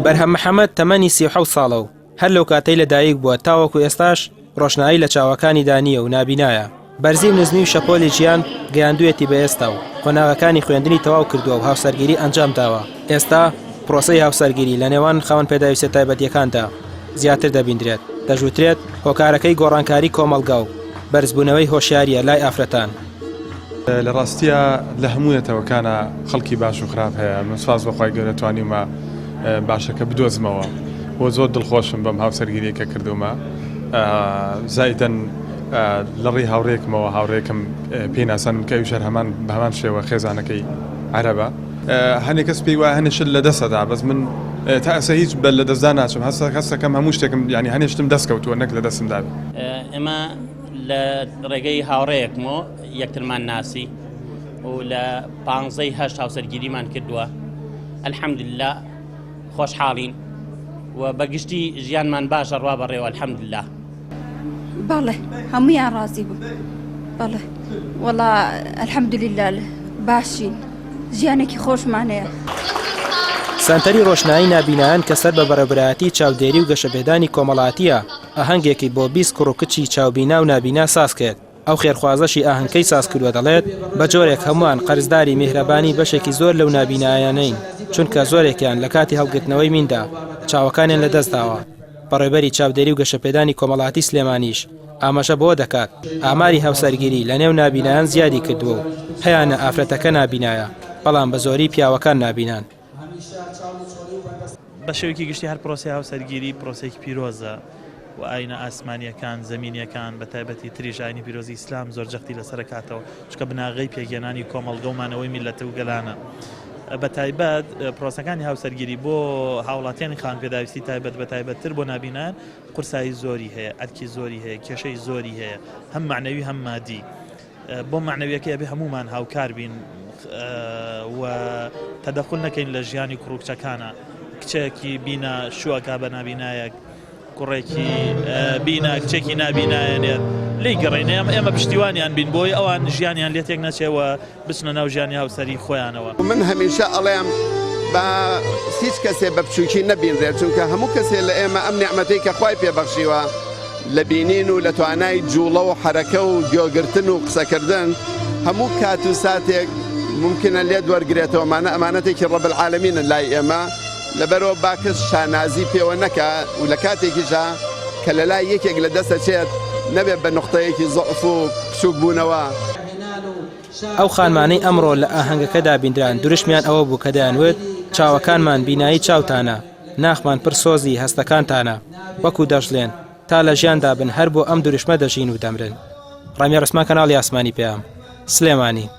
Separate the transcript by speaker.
Speaker 1: بەرهەم محەمەد تەمەنی 37 ساڵە و هەر لەو کاتەی لە دایک بووە تاوەکو ئێستاش ڕۆشنایی لە چاوەکانیدا نییە و نابینایە. بەرزی و نزمی و شەپۆلی ژیان گەیاندوویەتی بە ئێستا و قۆناغەکانی خوێندنی تەواو کردووە و هاوسەرگیری ئەنجام داوە. ئێستا پرۆسەی هاوسەرگیری لە نێوان خاوەن پێداویستیە تایبەتییەکاندا زیاتر دەبیندرێت، دەشوترێت هۆکارەکەی گۆڕانکاری کۆمەڵگا و بەرزبوونەوەی هۆشیارییە لای ئافرەتان.
Speaker 2: لە ڕاستیا لە هەموو نەتەوەکانا خەڵکی باش و خراپ هەیە من سوپاس بۆ خوای گەورە توانیومە باشەکە بدۆزمەوە و زۆر دڵخۆشم بەم هاوسەرگیریە کە کردومە زایدەن لە ڕێی هاوڕێکمەوە هاوڕێکم پێی ناساندم کە ئەویش هەر هەمان بە هەمان شێوە خێزانەکەی عەرەبە هەنێ کەس پێی وایە هەنێ شت لە دەستەدا بەس من تا ئێستا هیچ بە لە دەستدا ناچم هەستە هەستەکەم هەموو شتێکم یعنی هەنێ شتم دەست کەوتووە نەک لە دەستم دابێ.
Speaker 3: ئێمە لە ڕێگەی هاوڕێیەکمەوە یەکترمان ناسی و لە پانزەی هەشت هاوسەرگیریمان کردووە الحمدلله خۆشحاڵین و بەگشتی ژیانمان باشە ڕوا بەڕێوە الحمدلله.
Speaker 4: بەڵێ هەمویان ڕازی بوو بەڵێ وەڵا الحمدلله باشین ژیانێکی خۆشمان هەیە.
Speaker 1: سەنتەری ڕۆشنایی نابینایان کە سەر بە بەڕێوەبەرایەتی چاودێری و گەشەپێدانی کۆمەڵاتییە، ئاهەنگێکی بۆ 20 کوڕ و کچی چاوبینا و نابینا ساز کرد. ئەو خێرخوازەشی ئاهەنگکەی ساز کردووە دەڵێت، بە جۆرێک هەمووان قەرزداری میهرەبانی بەشێکی زۆر لەو نابینایانەین، چونکە زۆرێکیان لە کاتی هەڵگرتنەوەی میندا چاوەکانیان لەدەستداوە. بەڕێوبەری چاودێری و گەشەپێدانی کۆمەڵاتی سلێمانیش ئاماژە بەوە دەکات، ئاماری هاوسەرگیری لەنێو نابینایان زیادی کردووە و هەیانە ئافرەتەکە نابینایە، بەڵام بەزۆری پیاوەکان نابینان.
Speaker 5: بە شێوەیەکی گشتی هەر پرۆسەی هاوسەرگیری پرۆسەیەکی پیرۆزە و ئاینە ئاسمانییەکان، زەمینییەکان، بە تایبەتی تریش ئاینی پیرۆزی ئیسلام زۆر جەختی لەسەر ئەکاتەوە، چونکە بناغەی پێکهێنانی کۆمەڵگە و مانەوەی میللەت و گەلانە. بە تایبەت پرۆسەکانی هاوسەرگیری بۆ هاوڵاتیانی خاوەن پێداویستی تایبەت بە تایبەتتر بۆ نابینایان قورسایی زۆری هەیە، ئەرکی زۆری هەیە، کێشەی زۆری هەیە، هەم مەعنەوی هەم مادی. بۆ مەعنەویەکەی ئەبێ هەموومان هاوکار بین و تەدەخول نەکەین لە ژیانی کوڕ و کچەکانە کچێکی بینا شوەکە بە نابینایەک کوڕێکی بینا کچێکی نابینایەنێت لی گەڕێن ئێمە ئێمە پشتیوانیان بین بۆی ئەوان ژیانیان لێ تێک نەچێەوە بچنە ناو ژیانی هاوسەری خۆیانەوە.
Speaker 6: من هەمیشە ئەڵێم با هیچ کەسێ بە بچووکی نەبینرێت چونکە هەموو کەسێ لە ئێمە ئەم نیعمەتەی کە خوای پێ بەخشیوە لە بینین و لە توانای جوڵە و حەرەکە و گۆگرتن و قسەکردن هەموو کات و ساتێک ممکنە لێت وەرگرێتەوە مانە ئەمانەتێکی ڕەب العالمینە لای ئێمە لەبەرەوە با کەس شانازی پێوە نەکا و لە کاتێکیشا کە لە لای یەکێک لە دەست ئەچێت نەبێت بە نوقتەیەکی زوعف و بچووک بوونەوە.
Speaker 1: ئەو خانمانەی ئەمڕۆ لە ئاهەنگەکەدا بینران دروشمیان ئەوە بوو کە دەیانوت چاوەکانمان بینایی چاوتانە، ناخمان پڕ سۆزی هەستەکانتانە، وەکو دەشڵێن تا لە ژیاندا بن هەر بۆ ئەم دروشمە دەژین و دەمرن. ڕامیار عوسمان کەناڵی ئاسمانی پەیام، سلێمانی.